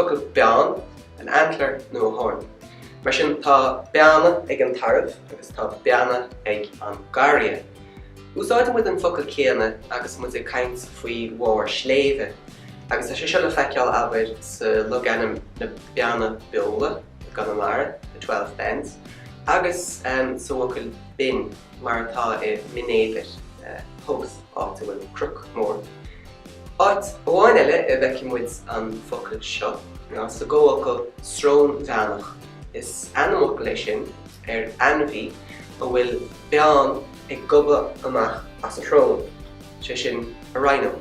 focal beann, an antler nó a horn. Mar sin, tá beanna ag an tarbh agus tá beanna ag an gcarria. Úsáideann muid an focal céanna agus muid ag caint faoi bharr sléibhe, agus tá sé seo le feiceáil, abair, sa logainm Na Beanna Beola i gConamara, The 12 Bens, agus sa bhfocal binn, mar atá i mBinn Éadair, Howth, áit a bhfuil cnoc mór. Áit amháin eile a bhfeicfidh muid an focal seo ná sa gcomhfhocal srónbheannach. Is ainmfhocal é sin ar ainmhí a bhfuil beann ag gobadh amach as a shrón, sé sin, a rhino.